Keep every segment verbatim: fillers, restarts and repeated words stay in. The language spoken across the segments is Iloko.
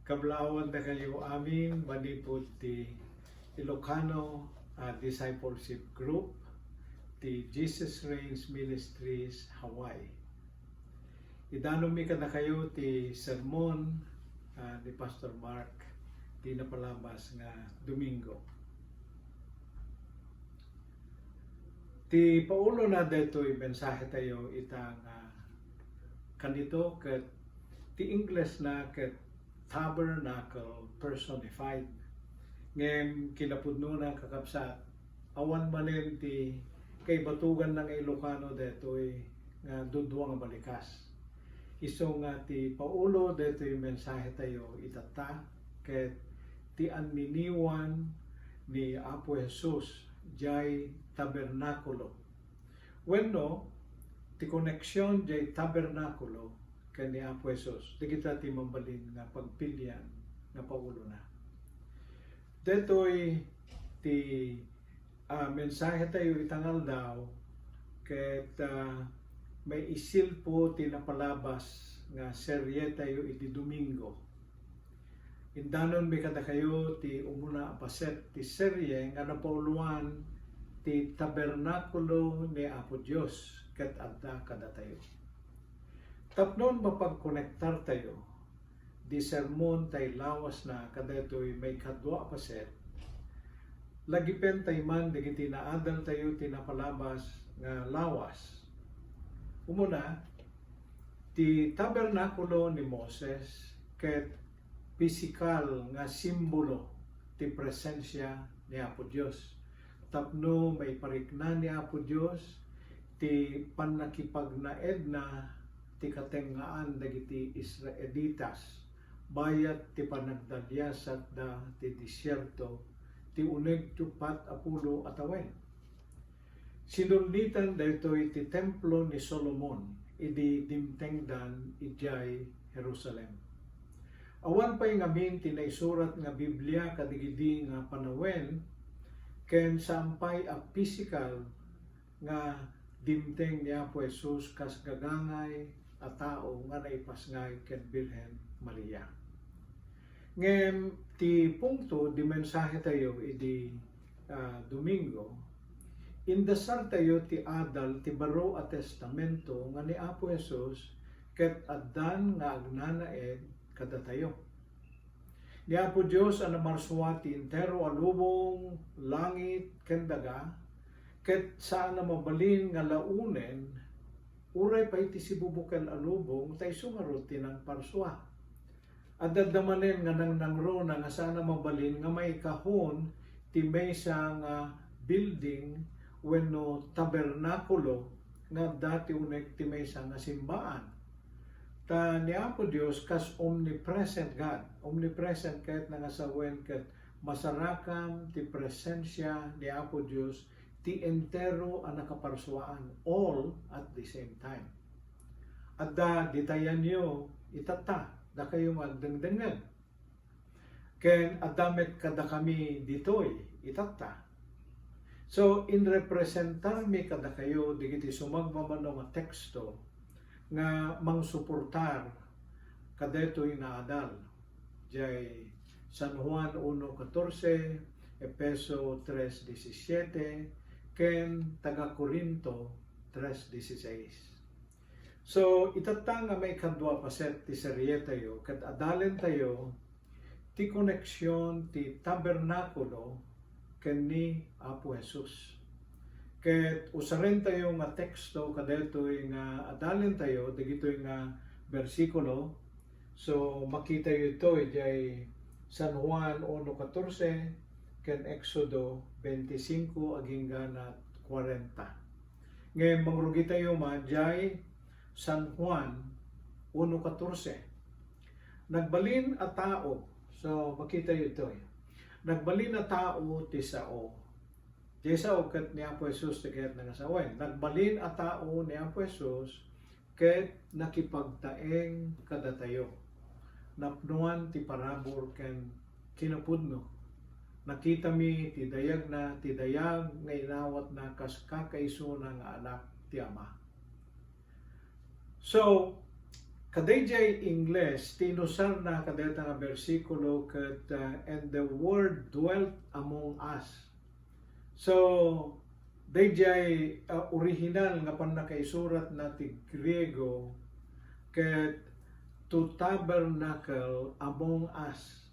Kablaawan dakayo amin manipud ti Ilocano a Discipleship Group ti Jesus Reigns Ministries Hawaii. Idanonmi kadakayo ti sermon, ah, ni Pastor Mark ti napalabas nga Domingo. Ti paulona daytoy mensahe tayo ita nga kanito ket ti Ingles na ket tabernacle personified. Ngem kinapudnona, kakabsat, awan manen ti kaibatuganna nga Ilocano daytoy nga dudua nga balikas. Isu nga ti paulo daytoy mensahe tayo itatta ket ti anniniwan ni Apo Jesus jay tabernakulo. Wenno, ti koneksion jay tabernakulo ken ni Apo Jesus, dagita ti mabalin nga pagpilian nga paulona. Daytoy ti, ah, mensahe tayo ita nga aldaw, ket, ah, maisilpo ti napalabas nga serye tayo iti Domingo. Indanonmi kadakayo ti umuna a paset ti serye nga napauloan ti tabernakulo ni Apo Dios ket adda kadatayo. Tapno mapagkonektar tayo, di sermon tay lawasna kadaytoy maikadua a paset, lagipen tay man dagiti naadal tayo ti napalabas nga lawas. Umuna, ti tabernakulo ni Moses ket pisikal nga simbolo ti presensia ni Apo Dios tapno maiparikna ni Apo Dios ti pannakipagnaedna ti katengngaan dagiti Israelitas bayat ti panagdaliasatda ti desierto ti uneg ti uppat a pulo a tawen. Sinulnitan daytoy ti templo ni Solomon idi dimtengdan idiay Jerusalem. Awan pay ngamin ti naisurat nga Biblia kadagidi nga panawen, ken saan pay a pisikal nga dimteng ni Apo Jesus kas gagangay a tao nga naipasngay ken Birhen Maria. Ngem ti pungto di mensahe tayo idi, ah, Domingo, indasar tayo ti adal ti Baro a Testamento nga ni Apo Jesus ket addan nga agnanaed kadatayo. Ni Apo Dios a namarsua ti entero a lubong, langit, ken daga, ket saan a mabalin nga laonen, uray pay ti sibubukel a lubong, ta isu ngarud ti nangparsua. Adda manen nga nangnangruna nga saan a mabalin nga maikahon ti maysa nga building wenno tabernakulo nga adda ti uneg ti maysa nga simbaan. Ta ni Apo Dios kas omnipresent God, omnipresent ket nangasawen ket masarakan ti presensia ni Apo Dios ti entero a nakaparsuaan, all at the same time. Adda ditayanyo itatta, dakayo nga agdengdengngeg. Ken adda met kadakami ditoy itatta. So, inrepresentarmi kadakayo dagiti sumagmamano nga teksto nga mangsuportar kadaytoy nga adal. Jay San Juan uno catorce, Efeso tres diecisiete, ken taga Corinto tres dieciséis. So, itatta nga maikadua a paset ti serie tayo, ket adalen tayo ti koneksion ti tabernakulo ken ni Apo Jesus. Ket usaren tayo nga teksto kadaytoy nga adalen tayo, dagitoy nga bersikulo. So, makitayo ito idiay San Juan uno catorce ken Exodo twenty-five agingga na kwarenta. Ngem mangrugi tayo man idiay San Juan uno catorce. Nagbalin a tao, so makitayo ito eh. Nagbalin a tao ti sao. Diay sao ket ni Apo Jesus ti kayat nga sawen. Nagbalin a tao ni Apo Jesus ket nakipagtaeng kadatayo. Napnoan ti parabur ken kinapudno. Nakitami ti dayagna, ti dayag nga inawatna kas kakaisuna nga Anak ti Ama. So, Kadaydiay Ingles, ti inusarna kadayta nga bersikulo ket, ah, "And the Word dwelt among us." So, daydiay, ah, orihinal nga pannakaisuratna ti Griego ket "to tabernacle among us"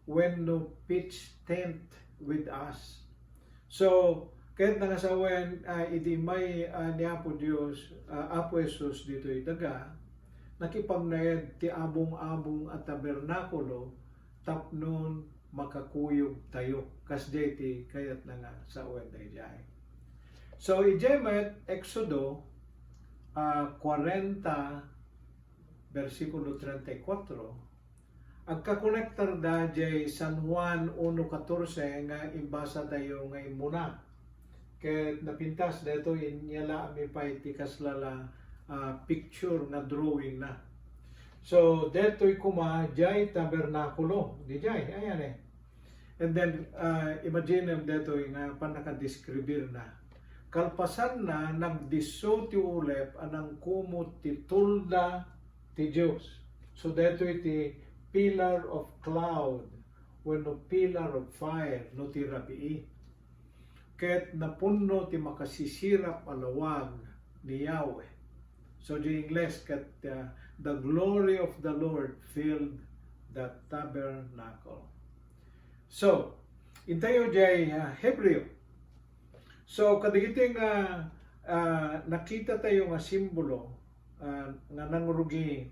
wenno "pitch tent with us." So, ket nangasawen, ah, idi immay, ah, ni Apo Dios, ah, Apo Jesus ditoy daga, nakipagnayad ti abong-abong a tabernakulo tapnon makakuyogtayo. Kasdiay ti kayatna nga sawen daydiay. So, idiay met Exodo, ah, kwarenta, bersikulo treinta y cuatro, agkakonektarda jay San Juan uno catorce nga imbasatayo nga immuna. Ket napintas daytoy, inyalaami pay ti kasla la, ah, picture nga drawing na. So, daytoy koma jay tabernakulo, di jay, ayan eh. And then, ah, imagine daytoy nga pannakadeskribirna. Kalpasanna, nagdisso ti ulep a nangkumot ti tulda ti Dios. So, daytoy ti pillar of cloud wenno pillar of fire no ti rabii. Ket napunno ti makasisirap a lawag ni Yahweh. So, di Ingles ket, ah, "The glory of the Lord filled the tabernacle." So, intayo jay, ah, Hebreo. So, kadagiti nga, ah, nakitatayo nga simbolo, ah, nga nangrugi,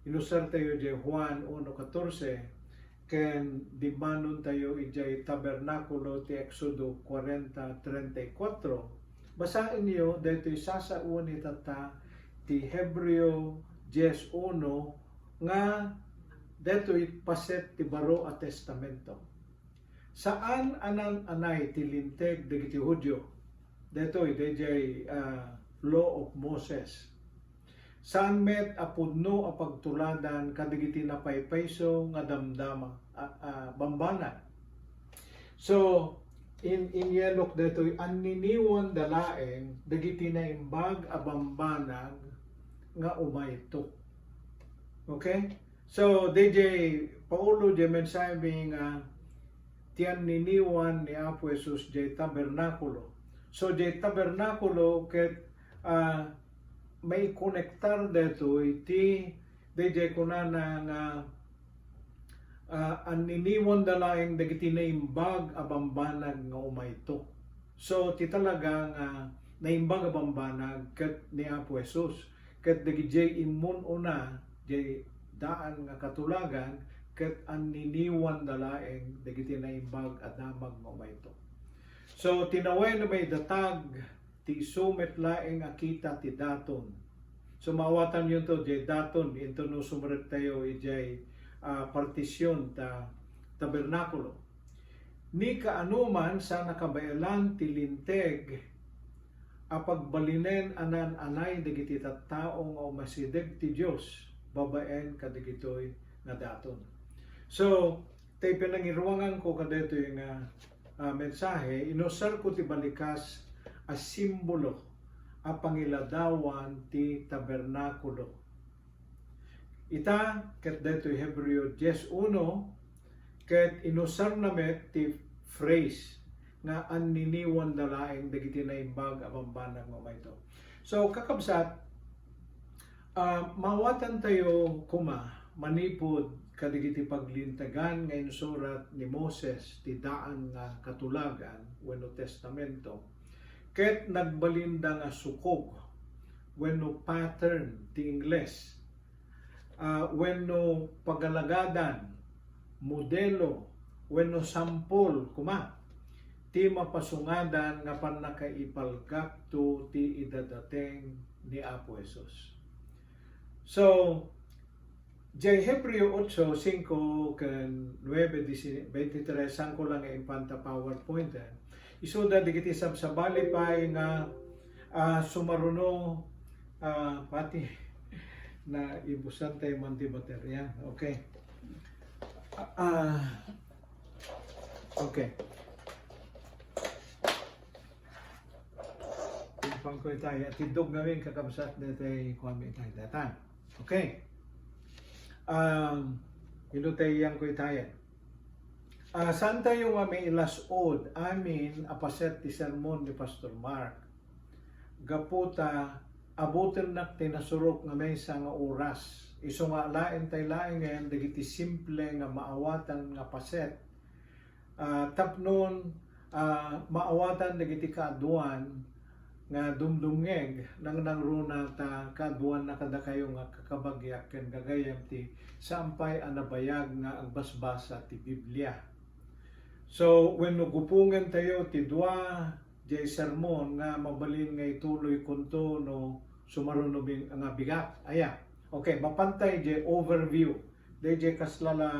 inusartayo jay Juan uno catorce, ken dimmanontayo idiay tabernakulo ti Exodo kwarenta treinta y cuatro. Basaenyo daytoy sasawen itatta ti Hebreo dies uno nga daytoy paset ti Baro a Testamento. Saan a naan-anay ti Linteg dagiti Judio. Daytoy, daydiay, ah, Law of Moses. Saan met a pudno a pagtuladan kadagiti napaypayso nga damdama, a, a, bambanag. So, in, inyalok daytoy, anniniwanda laeng dagiti naimbag a bambanag nga umayto. Okay? So, daydiay Paulo, diay mensahe mi nga ti anniniwan ni Apo Jesus diay tabernakulo. So, diay tabernakulo ket, ah, maikonektar daytoy ti daydiay kunana nga, ah, anniniwanda laeng dagiti naimbag a bambanag nga umayto. So, ti talaga nga naimbag a bambanag ket ni Apo Jesus, ket dagidiay immun-una, diay daan nga katulagan, ket anniniwanda laeng dagiti naimbag a damag nga umayto. So, ti naway a maidatag ti isu met laeng a kita ti daton. So, maawatanyonto diay daton, intono sumrektayo idiay, ah, partision ta tabernakulo. Ni kaanoman saan a kabaelan ti Linteg a pagbalinen a naan-anay dagiti tattao nga umasideg ti Dios babaen kadagitoy nga daton. So, tay pinangiruanganko kadaytoy nga, ah, mensahe, inusarko ti balikas a simbolo a pangiladawan ti tabernakulo. Ita, ket daytoy Hebreo dies uno, ket inusarna met ti phrase nga anniniwanda laeng dagiti naimbag a bambanag nga umayto. So, kakabsat, ah, maawatantayo koma manipud kadagiti paglintegan nga insurat ni Moses ti daan nga katulagan wenno testamento, ket nagbalinda nga sukog wenno pattern ti Ingles, ah, wenno pagalagadan, modelo, wenno sampol koma ti mapasungadan nga pannakaipalgapto ti idadateng ni Apo Jesus. So, diay Hebreo ocho, cinco ken nuebe, dieci, veintitrés, saanko lang nga impanta PowerPoint, eh. Isuda dagiti sabsabali pay nga, ah, sumaruno, ah, pati naibusan tayo man ti baterya. Okay. Ah, okay. Pangko itay, atiddog ngamin kakabsat daytay kuan mi itay datan. Okay. Um, ino tayo yan, Kuya Tayan? Ah, saan tayo nga mailas-ud amin a paset ti sermon ni Pastor Mark? Gapu ta abutennak ti nasurok nga maysa nga oras. Isu nga alaen tay laengen dagiti simple nga maawatan nga paset. Ah, tapnon, ah, maawatan dagiti kaaduan nga dumdumngeg, nangnangruna ta kaaduanna kadakayo nga kakabagiak ken gagayyem ti saan pay a nabayag nga agbasbasa ti Biblia. So, wenno gupongentayo ti dua jay sermon nga mabalin nga ituloykonto no sumaruno bin-, nga bigat. Aya. Okay, mapantay jay overview. Dayjay kasla la,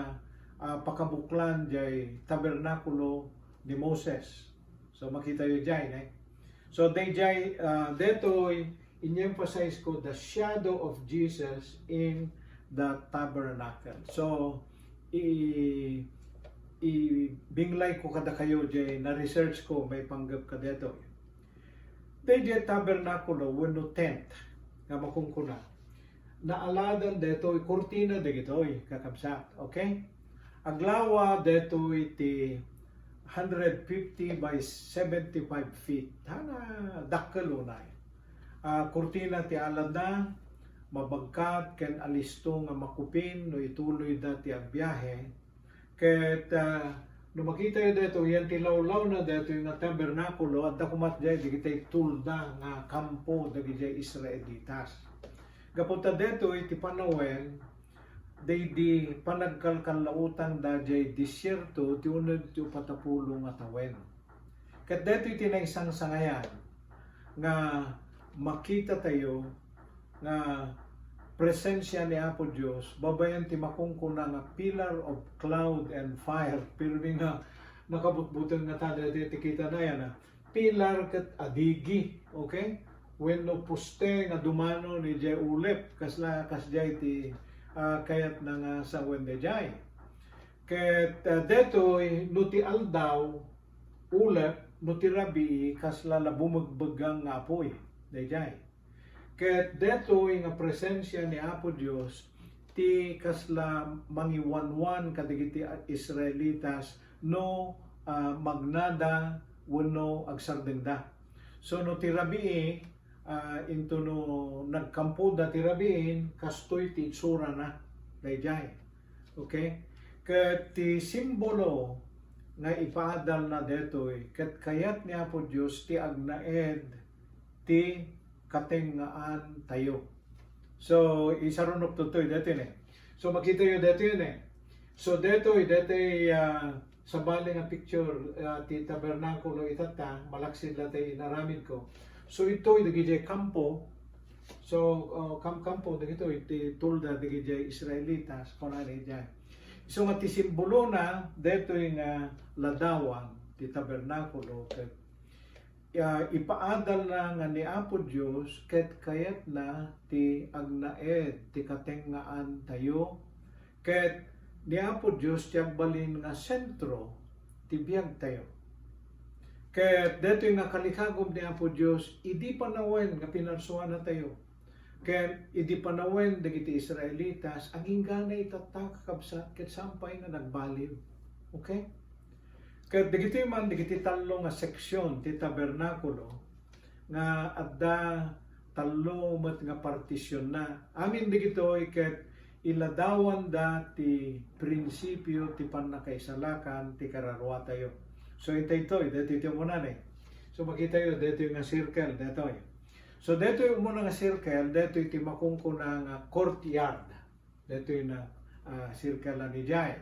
ah, pakabuklan jay tabernakulo ni Moses. So, makitayo jay, ne? So, dayjay, ah, detoy, in-emphasize ko the shadow of Jesus in the tabernacle. So, i-, ibinglay ko kadakayo jay na-research ko maipanggep kadetoy. Dayjay tabernakulo wenno tent nga makunkuna, naaladan detoy kurtina dagitoy, kakabsat. Okay? Aglawa detoy ti hundred fifty by seventy-five feet. Tana dakkel unay. Ah, kurtina ti aladna, mabagkat ken alisto nga makupin no ituloyda ti agbiahe. Ket, ah, no makitayo detoy, yan ti lawlawna detoy nga tabernakulo, adda koma jay dagiti tulda nga kampo dagiti Israelitas. Gapu ta detoy ti panawen, daydi panagkalkallautangda jay desierto ti uneg ti upatapulo nga tawen. Ket daytoy ti naisangsangayan nga makitatayo nga presensia ni Apo Dios babaen ti makunkuna nga pillar of cloud and fire. Pirmi nga nakabutbuteng nga ta daytoy ti kitana yan, ah. Pillar ket adigi, okay? Wenno poste nga dumano ni jay ulep, kasla, kasjay ti, ah, kayatna nga sawen dayjay. Ket, ah, detoy, no ti aldaw, ulep, no ti rabii, kasla la bumegbeggang nga apuy, dayjay. Ket detoy nga presensia ni Apo Dios ti kasla mangiwanwan kadagiti Israelitas no, ah, magnada wenno agsardengda. So, no ti rabii, ah, into no nagkampoda ti rabiin, kastoy ti itsurana dayjay. Okay? Ket ti simbolo nga ipaadalna detoy, ket kayat ni Apo Dios ti agnaed ti katengngaantayo. So, isarunok toy detoy ne. So, makitayo detoy ne. So, detoy, detoy, ah, sabali nga picture, ah, ti tabernakulo itatta, malaksid la ti inaramid ko. So, itoy dagiti kampo. So, ah, kam-, kampo dagitoy ti tulda dagiti Israelitas, kunana dayjay. So, nga ti simbolona, detoy nga ladawan ti tabernakulo, ket, ah, ipaadalna nga ni Apo Dios ket kayatna ti agnaed ti katengngaantayo, ket ni Apo Dios ti agbalin nga sentro ti biagtayo. Ket detoy nga kalikagum ni Apo Dios idi panawen nga pinarsuanatayo. Ken idi panawen dagiti Israelitas, agingganay itatta, kakabsat, ket saan pay nga nagbaliw. Okay? Ket dagitoy man dagiti tallo nga seksyon ti tabernakulo nga adda tallo met nga partisionna. Amin dagitoy ket iladawanda ti prinsipio ti pannakaisalakan ti kararuatayo. So, intay toy, daytoy ti umuna ne. So, makitayo, daytoy nga circle, daytoy. So, daytoy umuna nga circle, daytoy ti makunkuna nga courtyard. Daytoy na, ah, circle na ni jay.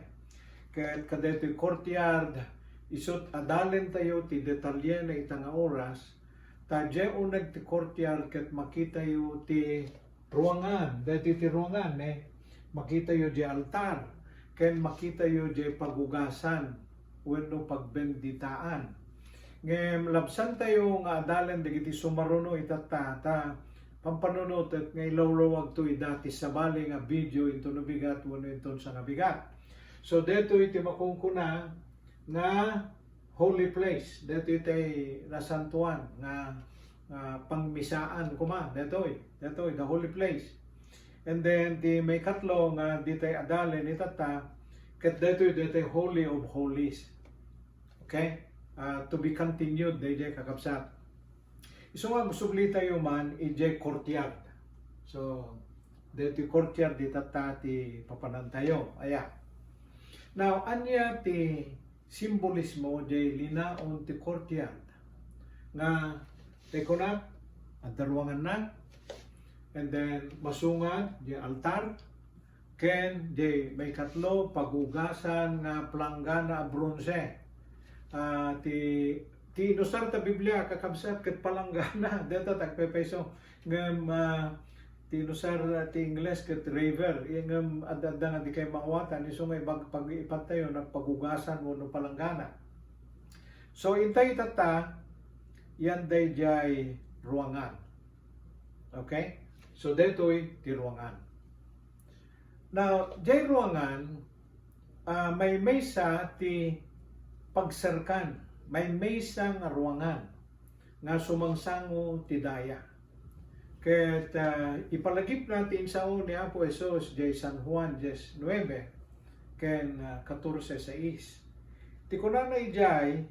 Ket kadaytoy courtyard, isut' adalentayo ti detalyena ita nga oras, ta jay uneg ti courtyard ket makitayo ti ruangan, daytoy ti ruangan, eh. Makitayo jay altar, ken makitayo jay pagugasan wenno pagbenditaan. Ngem labsantayo nga adalen dagiti sumaruno itatta, ta pampanunotek nga ilawlawagto ida ti sabali nga video inton nabigat wenno inton sangabigat. So, daytoy ti makunkuna nga holy place. Daytoy ti nasantoan nga, nga pangmisaan koma. Daytoy, daytoy, the holy place. And then, ti maikatlo nga ditay adalen ni Tatta, ket daytoy, daytoy Holy of Holies. Okay? Ah, to be continued, dayjay kakabsat. Isu nga agsublitayo man, idiay courtyard. So, daytoy courtyard, di Tatta ti papanantayo. Aya. Now, ania ti simbolismo diay linaon ti courtyard? Nga, ti kuna, adda ruanganna, and then masungad, diay altar, ken diay maikatlo, pagugasan nga planggana a bronze. Ah, ti, ti inusar ta Biblia, kakabsat, ket palanggana, deta tagpepayso. Ngem, ah, ti inusar ti Ingles ket river, ngem adda-adda nga di kay maawatan, isu nga ibag-, pag-iipatayo, nagpagugasan wenno palanggana. So, intay tatta, yan daydiay ruangan. Okay? So, daytoy ti ruangan. Now, diay ruangan, ah, maymaysa ti pagserkan, maymaysa nga ruangan nga sumangsango ti daya. Ket, ah, ipalagipna ti insao ni Apo Jesus diay San Juan dies nuebe ken, ah, katorse sais. Ti kunana idiay,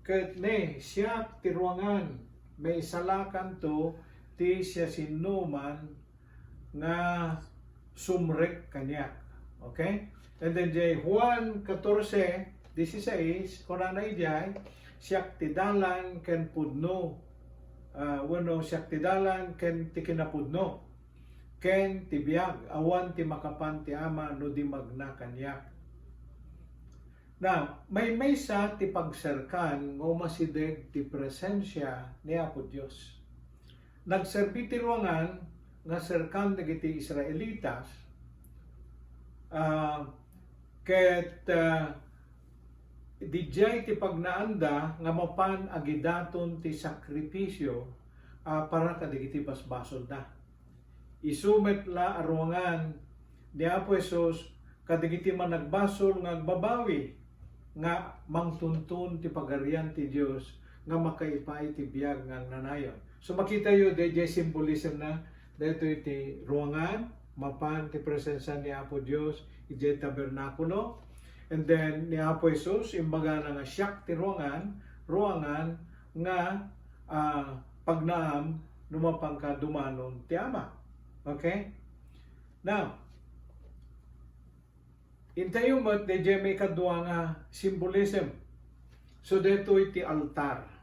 ket ne, siak ti ruangan, maisalakanto ti siasinoman nga sumrek kaniak. Okay? And then, diay Juan katorse dieciséis, kunana idiay, "Siak ti dalan ken pudno," ah, wenno, "Siak ti dalan ken ti kinapudno, ken ti biag. Awan ti makapan ti Ama no di magna kaniak." Now, maymaysa ti pagserkan nga umasideg ti presensia ni Apo Dios. Nagserbi ti ruangan nga serkan dagiti Israelitas, ah, ket, ah, didiay ti pagnaanda nga mapan agidaton ti sakripisio, ah, para kadagiti basbasolda. Isu met la a ruangan ni Apo Jesus kadagiti managbasol nga agbabawi nga mangtunton ti Pagarian ti Dios nga makaipaay ti biag nga agnanayon. So, makitayo, daydiay symbolism na, daytoy ti ruangan, mapan ti presensia ni Apo Dios idiay tabernakulo. And then, ni Apo Jesus, imbagana nga, "Siak ti ruangan, ruangan nga, ah, pagnaam no mapanka dumanon ti Ama." Okay? Now, intayo met daydiay maikadua nga symbolism. So, daytoy ti altar.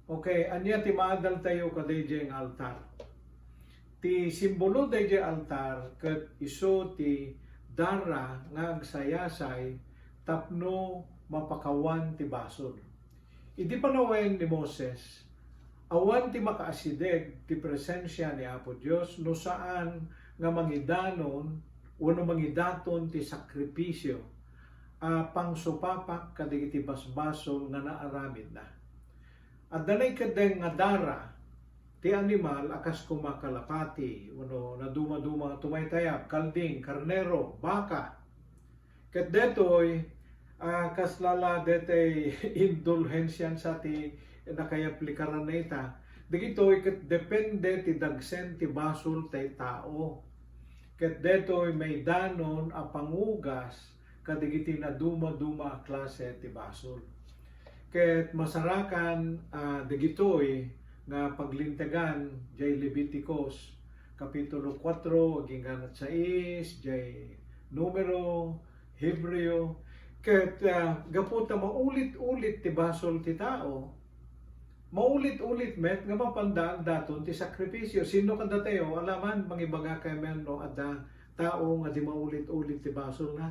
Okay, ania ti maadaltayo kadaydiay nga altar? Ti simbolo daydiay altar ket isu ti dara nga agsayasay tapno mapakawan ti basol. Idi panawen ni Moses, awan ti makaasideg ti presensia ni Apo Dios no saan nga mangidanon wenno mangidaton ti sakripisio a pangsupapak kadagiti basbasol nga naaramidna. Adda naikeddeng nga dara ti animal a kas koma kalapati wenno nadumaduma nga tumaytayab, kalding, karnero, baka. Ket detoy, ah, kasla la detay indulhensiansa ti nakayaplikaran na ita. Dagitoy ket depende ti dagsen ti basol tay tao. Ket detoy maidanon a pangugas kadagiti nadumaduma a klase ti basol. Ket masarakan, ah, dagitoy nga paglintegan jay Leviticus, Kapitulo kuatro, agingga sais, jay Numero, Hebreo. Ket, ah, gapu ta maulit-ulit ti basol ti tao, maulit-ulit met nga mapanda agdaton ti sakrifisio. Sino kadatayo? Alaman, mangibaga kay men no adda tao nga di maulit-ulit ti basolna.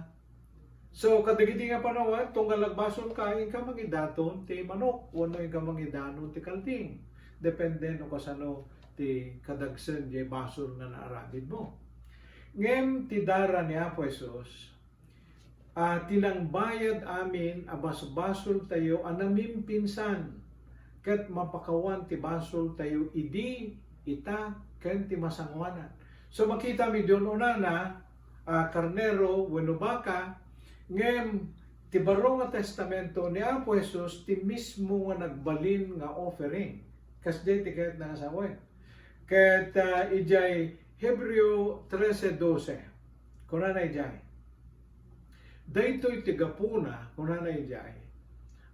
So, kadagiti nga panawen, tunggal agbasolka, inka mangidaton ti manok, wenno inka mangidanon ti kalding. Depende no kasano ti kadagsen jay basol nga naaramidmo. Ngem ti dara ni Apo Jesus, a tinangbayad amin a basbasoltayo a namimpinsan, ket mapakawan ti basoltayo idi, ita, ken ti masangoanan. So, makita mi diay un-unana, a karnero wenno baka, ngem ti Baro nga Testamento ni Apo Jesus ti mismo nga nagbalin nga offering. Kasdiay ti kayatna nga sawen. Ket, ah, idiay Hebreo trese doce, kunana idiay, "Daytoy ti gapuna," kunana idiay,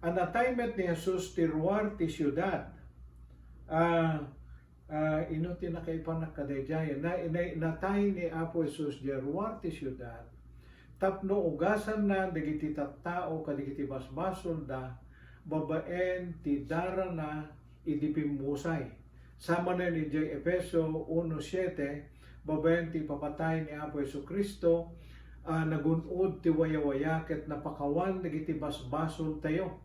"a natay met ni Jesus ti ruar ti siudad." Ah, ah, ino ti nakaipanak kadaydiay? Na, na, natay ni Apo Jesus diay ruar ti siudad tapno ugasanna dagiti tattao kadagiti basbasolda babaen ti darana idi pimmusay. Samanen idiay Efeso uno siete, babaen ti ipapatay ni Apo Jesu-Cristo, a nagun-od ti wayawaya ket napakawan dagiti basbasoltayo.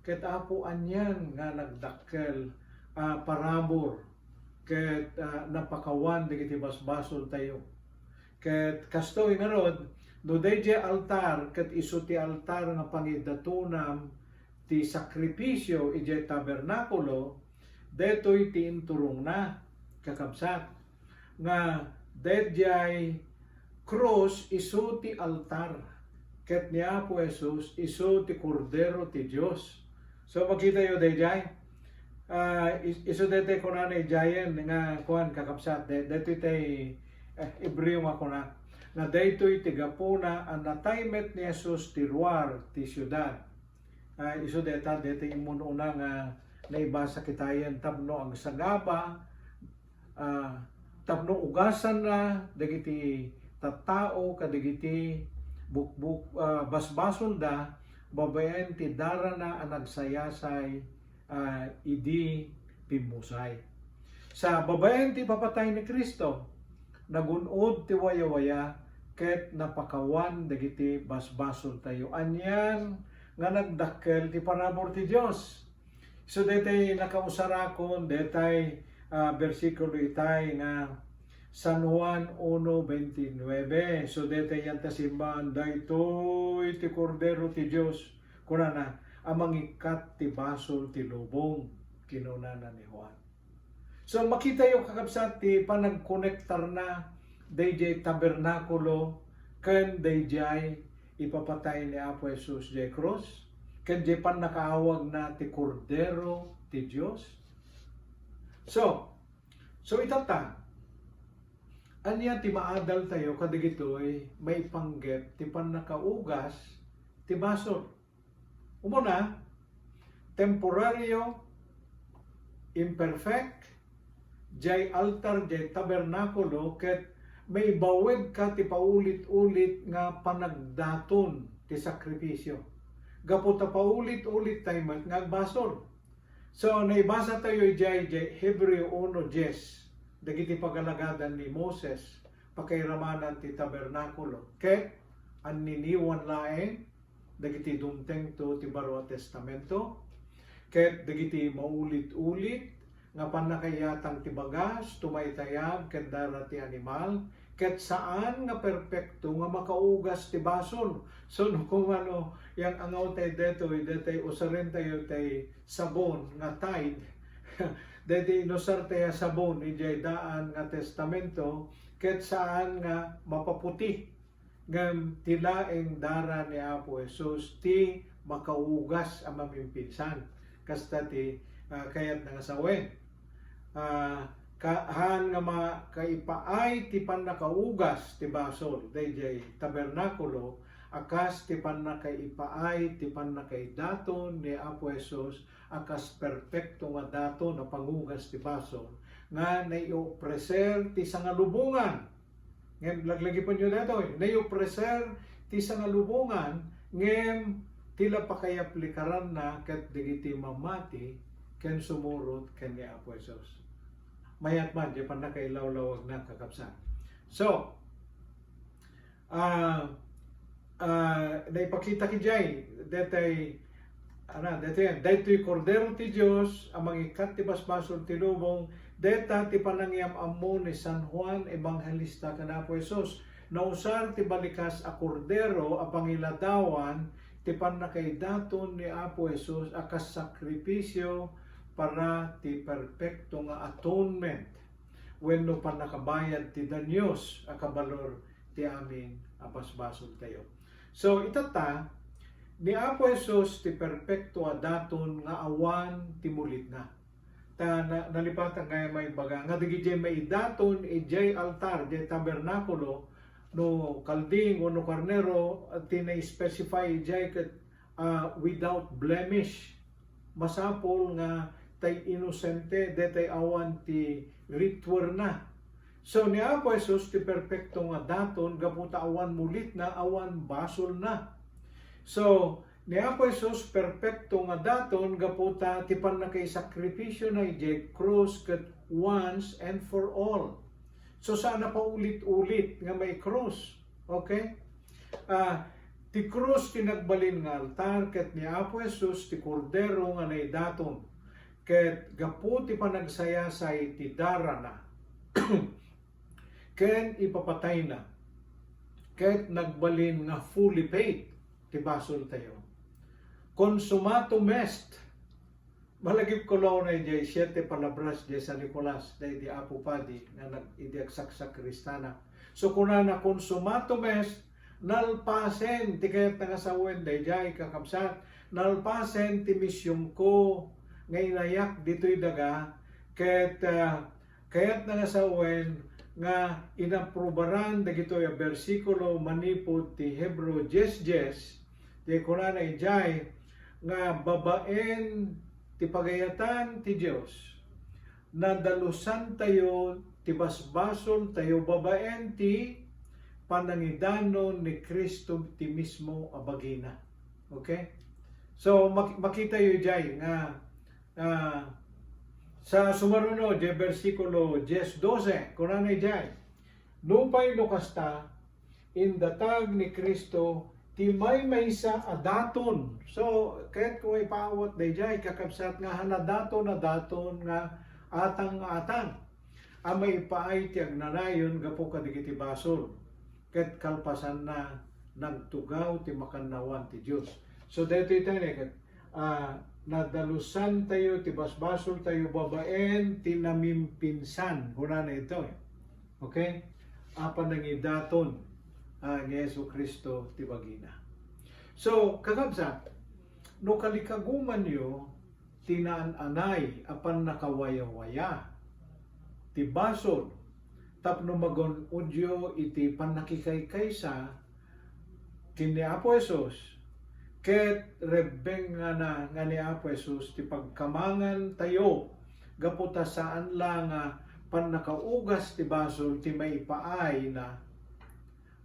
Ket Apo, anian nga nagdakkel a parabur ket, ah, napakawan dagiti basbasoltayo. Ket kastoy ngarud, no daydiay altar ket isu ti altar nga pangidatonam ti sakrifisio idiay tabernakulo, daytoy ti inturongna, kakabsat, nga daydiay krus isu ti altar, ket ni Apo Jesus isu ti Kordero ti Dios. So, makitayo daydiay. Ah, is-, isu daytoy kunana idiayen nga kuan, kakabsat, day-, daytoy tay, eh, Hebreo nga kuna, nga daytoy ti gapuna a natay met ni Jesus ti ruar ti siudad. Ah, isu dayta, daytoy immun-una nga naibasa kitayen tapno agsagaba, ah, tapno ugasanna dagiti tattao kadagiti bukbuk-, ah, basbasolda babaen ti darana a nagsayasay, ah, idi pimmusay. Sa babaen ti ipapatay ni Cristo, nagun-od ti wayawaya ket napakawan dagiti basbasoltayo. Anian nga nagdakkel ti parabur ti Dios. So, daytay nakausarakon, daytay, ah, bersikulo itay nga San Juan uno veintinueve. So, daytay yan ta simbahan, "Daytoy ti Kordero ti Dios," kunana, "a mangikkat ti basol ti lubong," kinunana ni Juan. So, makitayo, kakabsat, ti panagkonektarna daydiay tabernakulo ken daydiay ipapatay ni Apo Jesus diay krus, ken diay pannakaawagna ti Kordero ti Dios. So, so itatta, ania ti maadaltayo kadagitoy maipanggep ti pannakaugas ti basol? Umuna, temporario, imperfect, diay altar, diay tabernakulo, ket maibawegka ti paulit-ulit nga panagdaton ti sakrifisio. Gapu ta paulit-ulit tayo met nga agbasol. So, naibasa tayo idiay, idiay Hebreo uno diez, dagiti pagalagadan ni Moses, pakairamanan ti tabernakulo, ket anniniwan laeng dagiti dumtengto ti Baro a Testamento, ket dagiti maulit-ulit nga pannakaiyatang ti bagas, tumaytayab, ken dara ti animal, ket saan nga perpekto nga makaugas ti basol. So, no kumano, yan angaw tay detoy, detay usaren tayo tay sabon nga Tide, deti inusar tayo sabon idiay daan nga testamento, ket saan nga mapaputi. Ngem ti laeng dara ni Apo Jesus ti makaugas a mamimpinsan. Kasta ti, ah, kayatna nga sawen. Ah, ka-, haan nga makaipaay ti pannakaugas ti basol daydiay tabernakulo a kas ti pannakaipaay ti pannakaidaton ni Apo Jesus a kas perpekto nga daton a pangugas ti basol nga naiofreser ti sangalubongan. Ngem laglagipenyo daytoy, naiofreser ti sangalubongan, ngem ti la pakaiaplikaranna ket dagiti mamati ken sumurot ken ni Apo Jesus. Mayat man diay pannakailawlawagna, kakabsat. So, ah, ah, naipakita idiay, detay, ana, detay, daytoy Kordero ti Dios a mangikkat ti basbasol ti lubong, deta ti panangiyam-ammo ni San Juan Evangelista ken Apo Jesus. Nausar ti balikas a Kordero a pangiladawan ti pannakaidaton ni Apo Jesus a kas sakrifisio para ti perpekto nga atonement wenno pannakabayad ti danios a kabalor ti amin a basbasoltayo. So, itatta, ni Apo Jesus ti perpekto a daton nga awan ti mulitna. Ta na, nalipatan nga maibaga nga dagiti maidaton idiay altar, idiay tabernakulo, no kalding wenno karnero, ti na-specify idiay ket, ah, without blemish. Masapul nga tay inosente, detay awan ti rituerna. So, ni Apo Jesus ti perpekto nga daton gapu ta awan mulitna, awan basolna. So, ni Apo Jesus perpekto nga daton gapu ta ti pannakaisakripisio na idiay krus ket once and for all. So, saan a paulit-ulit nga maikrus. Okay? Ah, ti krus ti nagbalin nga altar, ket ni Apo Jesus ti Kordero nga naidaton. Ket gapu ti panagsayasay ti darana ken ipapatayna, ket nagbalin nga fully paid ti basoltayo. Consumatum est. Malagip ko laeng idiay Siete Palabras idiay San Nicolas, daydi Apo Padi nga nag-, idi agsaksakristana. So, kunana, "Consumatum est," nalpasen ti kayatna nga sawen daydiay, kakabsat. Nalpasen ti misionko nga inayak ditoy daga, ket, ah, kayatna nga sawen nga inaprubaran dagitoy a bersikulo manipud ti Hebreo dies dies, ti kunana idiay nga babaen ti pagayatan ti Dios, nadalusantayo ti basbasoltayo babaen ti panangidanon ni Cristo ti mismo a bagina. Okay? So, mak-, makitayo idiay nga, ah, sa sumaruno, idiay bersikulo dies, dose, kunana idiay, "Nupay no kasta, indatag ni Cristo ti maymaysa a daton." So, kayatko nga ipaawat daydiay, kakabsat, nga haan a daton a daton nga atang nga atang a maipaay ti agnanayon gapu kadagiti basol, ket kalpasanna, nagtugaw ti makannawan ti Dios. So, daytoy tayo, ket, ah, nadalusantayo ti basbasoltayo babaen ti namimpinsan, kunana itoy. Okay? A panangidaton, ah, ni Jesu-Cristo ti bagina. So, kakabsat, no kalikagumanyo ti naan-anay a pannakawayawaya ti basol tapno magun-odyo iti pannakikaykaysa ken ni Apo Jesus, ket rebbengngana nga ni Apo Jesus ti pagkamangantayo gapu ta saan la nga pannakaugas ti basol ti maipaayna,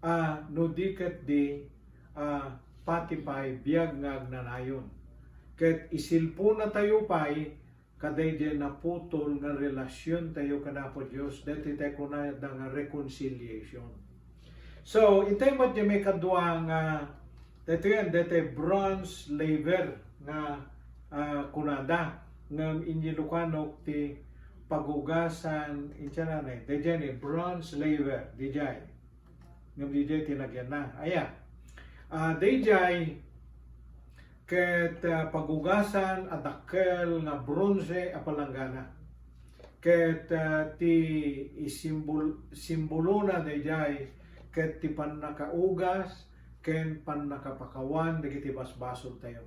a no di ketdi, a pati pay biag nga agnanayon. Ket isilponatayo pay kadaydiay naputol nga relasiontayo ken Apo Dios, daytoy tay kunada nga reconciliation. So, intay met diay maikadua nga, daytoy, daytoy bronze laver nga, ah, kunada, ngem inilokano ti pagugasan, intiananay, daydiay ni bronze laver, daydiay. Ngem daydiay ti nagyanna. Aya. Ah, daydiay ket, ah, pagugasan a dakkel nga bronze a palanggana. Ket, ah, ti isimbol-, simbolona daydiay ket ti pannakaugas ken pannakapakawan dagiti basbasoltayo.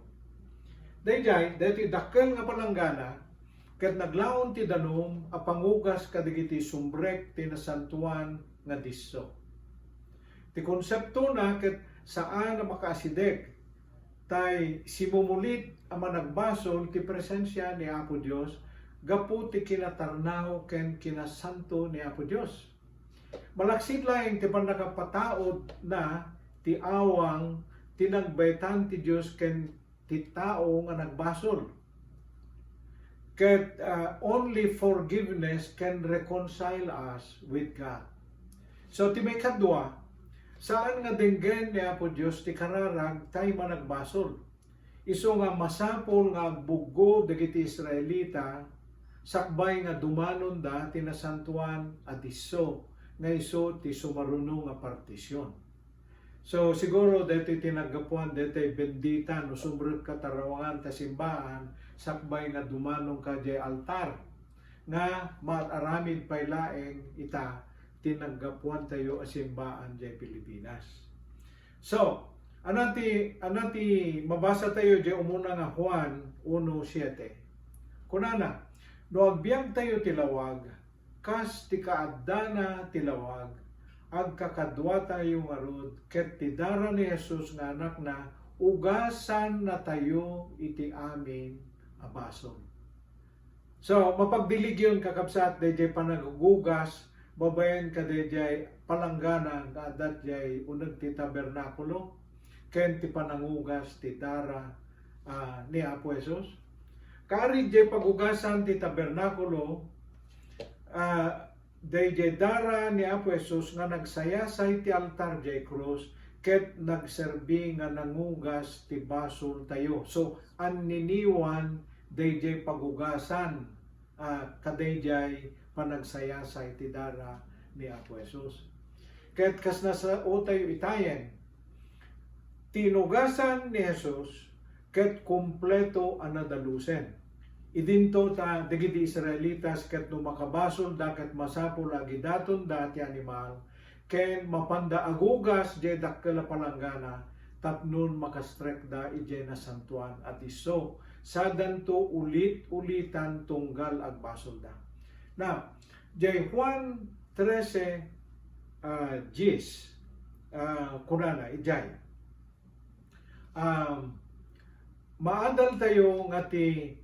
Daydiay, daytoy dakkel nga palanggana, ket naglaon ti danum a pangugas kadagiti sumrek ti nasantoan nga disso. Ti konseptona ket saan a makaasideg, tay simumulit a managbasol ti presensia ni Apo Dios gapu ti kinatarnaw ken kinasanto ni Apo Dios. Malaksid laeng ti pannakapataudna ti awang ti nagbaetan ti Dios ken ti tao nga nagbasol. Ket, ah, only forgiveness can reconcile us with God. So, ti maikadua, saan nga denggen ni Apo Dios ti kararag tay managbasol. Isu nga masapul nga agbuggo dagiti Israelita sakbay nga dumanonda ti nasantoan a disso nga isu ti sumaruno nga partision. So, siguro daytoy ti naggapuan, daytoy bendita no sumrek ka tarawangan ta simbaan sakbay nga dumanonka diay altar, nga maaramid pay laeng ita ti naggapuantayo a simbaan diay Pilipinas. So, ania ti, ania ti mabasatayo diay umuna nga Juan uno siete? Kunana, No agbiagtayo ti lawag, kas ti kaaddana ti lawag, agkakaduatayo ngarud ket ti dara ni Jesus nga Anakna, ugasannatayo iti amin a basol. So, mapagdiligyon, kakabsat, dayjay panag-ugas babaen kadayjay palanggana nga adda diay uneg ti tabernakulo ken ti panangugas ti dara, ah, ni Apo Jesus. Kaari diay pagugasan ti tabernakulo, ah, dayjay dara ni Apo Jesus nga nagsayasay ti altar diay krus ket nagserbi nga nangugas ti basoltayo. So, anniniwan dayjay pagugasan, ah, kadayjay panagsayasay ti dara ni Apo Jesus. Ket kas nasaotayo itayen, ti inugasan ni Jesus ket kompleto a nadalusen. Idinto ta dagiti Israelitas ket no makabasolda ket masapul a agidatonda ti animal, ken mapanda agugas diay dakkel a palanggana tapno makastrekda idiay nasantoan a disso. Sadanto ulit-ulitan tunggal agbasolda. Now, diay Juan trese, ah, dies, ah, kunana, idiay, um, maadaltayo nga ti,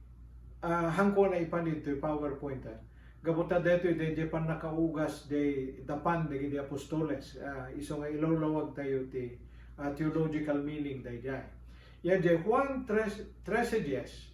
ah, hanko na ipan ditoy PowerPoint, ah. Gapu ta daytoy, dayjay pannakaugas, diay dapan dagiti apostoles, ah, isu nga ilawlawagtayo ti, ah, theological meaning dayjay. Ya diay Juan tres, trese dies,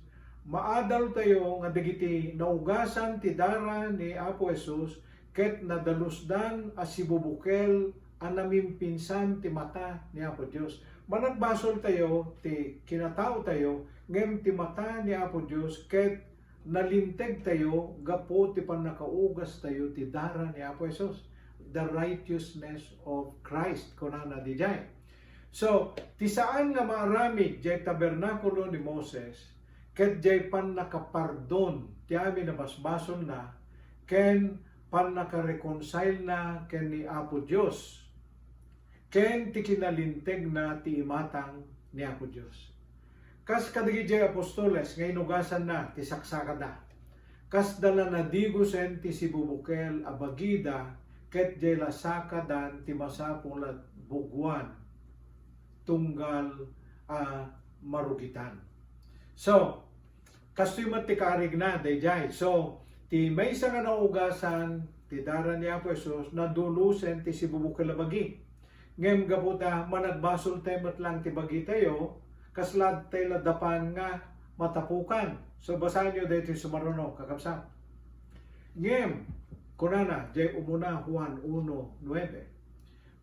maadaltayo nga dagiti naugasan ti dara ni Apo Jesus ket nadalusdan a sibubukel a namimpinsan ti mata ni Apo Dios. Managbasoltayo ti kinataotayo, ngem ti mata ni Apo Dios ket nalintegtayo gapu ti pannakaugastayo ti dara ni Apo Jesus, the righteousness of Christ, kunana didiay. So, ti saan nga maaramid diay tabernakulo ni Moses, ket diay pannakapardon ti amin a basbasolna, ken pannakareconcilena ken ni Apo Dios, ken ti kinalintegna ti imatang ni Apo Dios. Kas kadagiti apostoles nga inugasanna ti saksakada, kasda la nadigosen ti sibubukel a bagida ket diay la sakadan ti masapul a bugoan tunggal a marugitan. So, kastoy met ti karigna daydiay. So, ti maysa nga naugasan ti dara ni Apo Jesus, nadulusen ti sibubukel a bagi. Ngem gapu ta managbasoltay met lang ti bagitayo, kasla tay la dapan nga matapukan. So, basaenyo daytoy sumaruno, kakabsat. Ngem, kunana, diay umuna Juan uno nuebe,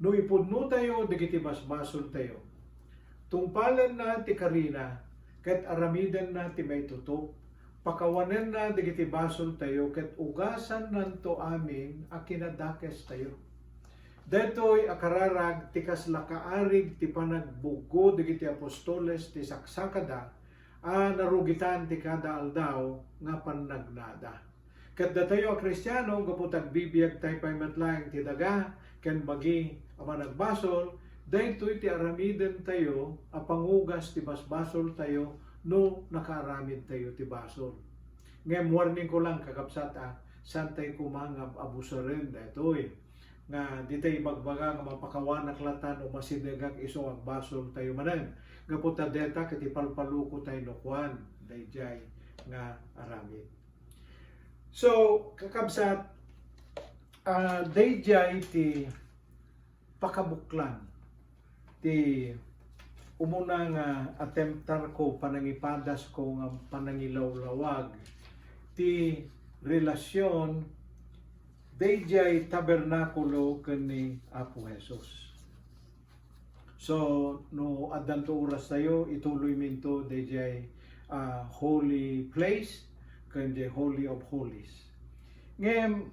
no ipudnotayo dagiti basbasoltayo, tungpalenna ti karina ket aramidenna ti maitutup, pakawanenna dagiti basoltayo ket ugasannanto amin a kinadakestayo. Daytoy a kararag ti kasla kaarig ti panagbuggo dagiti apostoles ti saksakada a narugitan ti kada aldaw nga pannagnada. Ket datayo a Kristiano, gapu ta agbibiagtay pay met laeng ti daga ken bagi a managbasol, daytoy ti aramidentayo a pangugas ti basbasoltayo no nakaaramidtayo ti basol. Ngem warningko lang, kakabsat, a, saantay koma nga ab-, abusaren daytoy. Nga ditay ibagbaga nga mapakawanak latan o masidegak isu agbasoltayo manen. Gapu ta deta ket ipalpalukotay no kuan daydiay nga aramid. So, kakabsat, ah, daydiay ti pakabuklan ti umuna nga attemptarko, panangipadasko nga panangilawlawag ti relasyon daydiay tabernakulo ken ni Apo Jesus. So, no addanto orastayo, ituloyminto daydiay, ah, holy place ken diay Holy of Holies. Ngem,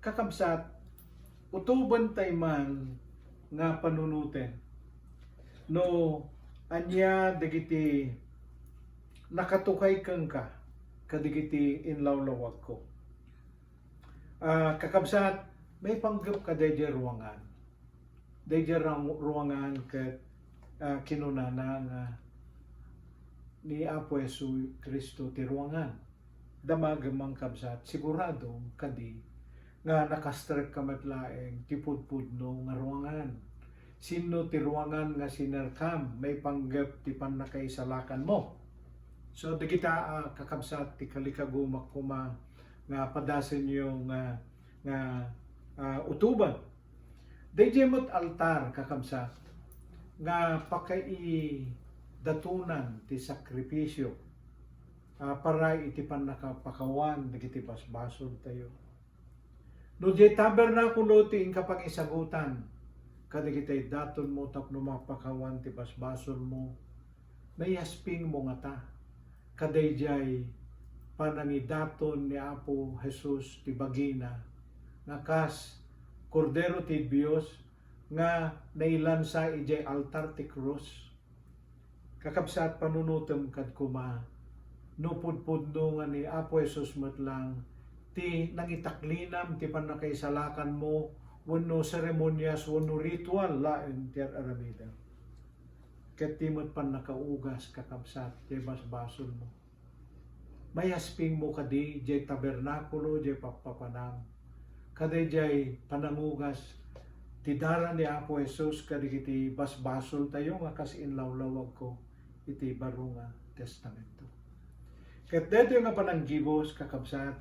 kakabsat, utobentay man nga panunoten no ania dagiti nakatukay kenka kadagiti inlawlawagko. Ah, kakabsat, maipanggepka daydiay ruangan. Daydiay rang-, ruangan ket, ah, kinunana nga ni Apo Jesu-Cristo ti ruangan. Damagem, mga kabsat, sigurado kadi nga nakastrekka met laeng ti pudpudno nga ruangan. Sinno ti ruangan nga sinerkam maipanggep ti pannakaisalakanmo? So, dagita, ah, kakabsat, ti kalikagumak koma nga padasenyo nga, nga, ah, utoben. Daydiay met altar, kakabsat, nga pakaidatonan ti sakrifisio, ah, para iti pannakapakawan dagiti basbasoltayo. No diay tabernakulo ti inka pangisagutan kadagiti datonmo tapno mapakawan ti basbasolmo, maiyaspingmo ngata kadaydiay panangidaton ni Apo Jesus ti bagina nga kas Kordero ti Dios nga nailansa idiay altar ti krus? Kakabsat, panunotem kad koma, no pudpudno nga ni Apo Jesus met lang ti nangitaklinam ti pannakaisalakanmo wenno seremonias wenno ritual laeng ti ar-aramidem. Ket ti met pannakaugas, kakabsat, ti basbasolmo. Maiyaspingmo kadi diay tabernakulo, diay pappapanam, kadaydiay panangugas ti dara ni Apo Jesus kadagiti basbasoltayo nga kas inlawlawagko iti baro nga testamento. Ket daytoy nga pananggibus, kakabsat,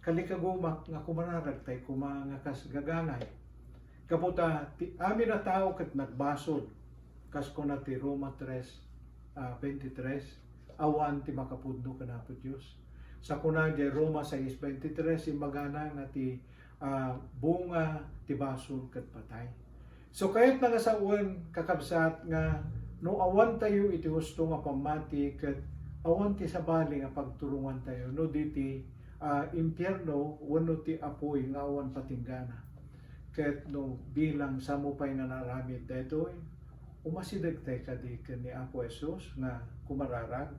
kalikagumak nga kumararagtay koma nga kas gagangay. Gapu ta ti amin a tao ket nagbasol, kas kuna ti Roma tres, ah, twenty-three, awan ti makapudno ken Apo Dios. Sakuna diay Roma sais veintitrés, imbagana nga ti, ah, bunga ti basol ket patay. So, kayatna nga sawen, kakabsat, nga no awantayo iti husto nga pammati ket awan ti sabali nga pagturongantayo no di ti, ah, impierno wenno ti apuy nga awan patinggana. Ket no bilang samo pay nga naaramid daytoy, umasidegtay kadi ken ni Apo Jesus nga kumararag?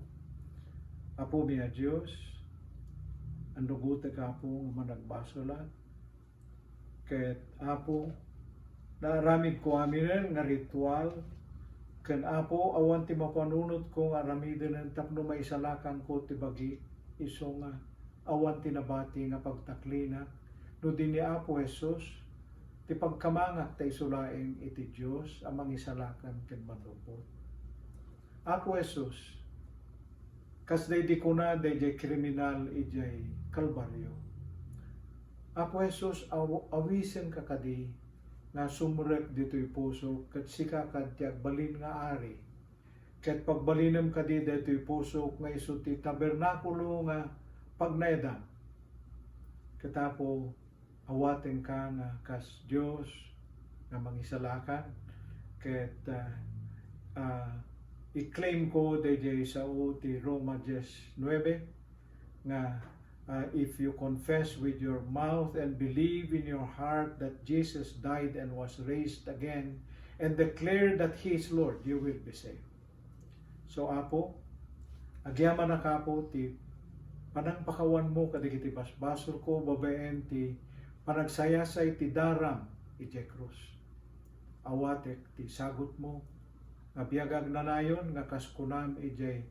Apomi a Dios, annugotek, Apo, nga managbasolak. Ket, Apo, naaramidko aminen nga ritual, ken, Apo, awan ti mapanunotko nga aramidenen tapno maisalakanko ti bagi, isu nga awan ti nabati nga pagtaklinak no di ni Apo Jesus, ti pagkamangak ta isu laeng iti Dios a Mangisalakan ken Manlupot. Apo Jesus, kas daydi kuna daydiay kriminal idiay Kalbario, Apo Jesus, aw-, awisenka kadi nga sumrek ditoy pusok ket sika kad ti agbalin nga Ari. Ket pagbalinem kadi daytoy pusok nga isu ti tabernakulo nga pagnaedam. Ket, Apo, awatenka nga kas Dios nga Mangisalakan, ket, ah, ah, i-claim ko daydiay sao ti Roma dies nuebe nga, ah, if you confess with your mouth and believe in your heart that Jesus died and was raised again and declare that He is Lord, you will be saved. So, Apo, agyamanak, Apo, ti panangpakawanmo kadagiti basbasolko babaen ti panagsayasay ti daram idiay krus. Awatek ti sagutmo nga biag agnanayon nga kas kunam idiay,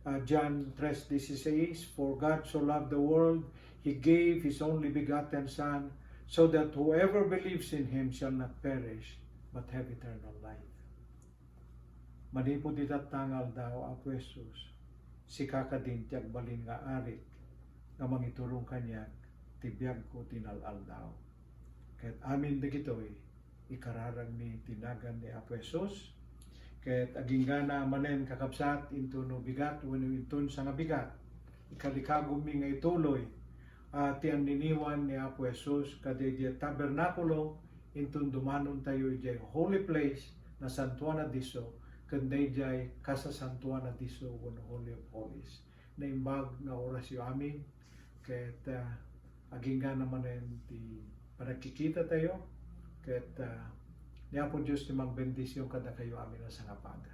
ah, John tres dieciséis, "For God so loved the world, He gave His only begotten Son, so that whoever believes in Him shall not perish, but have eternal life." Manipud ita nga aldaw, Apo Jesus, sika kadin ti agbalin nga Arik nga mangiturong kaniak ti biagko ti nal-aldaw. Ket amin dagitoy, ikararagmi ti nagan ni Apo Jesus. Ket aginggana manen, kakabsat, intono bigat wenno inton sangabigat, ikalikagummi nga ituloy, ah, ti anniniwan ni Apo Jesus kadaydiay tabernakulo, inton dumanontayo idiay holy place, nasantuan a disso, ken daydiay kasasantuan a disso wenno Holy of Holies. Naimbag nga orasyo amin, ket, ah, aginggana manen ti panagkikitatayo, ket, ah, ni Apo Dios ti magbendision kadakayo amin a sangapada.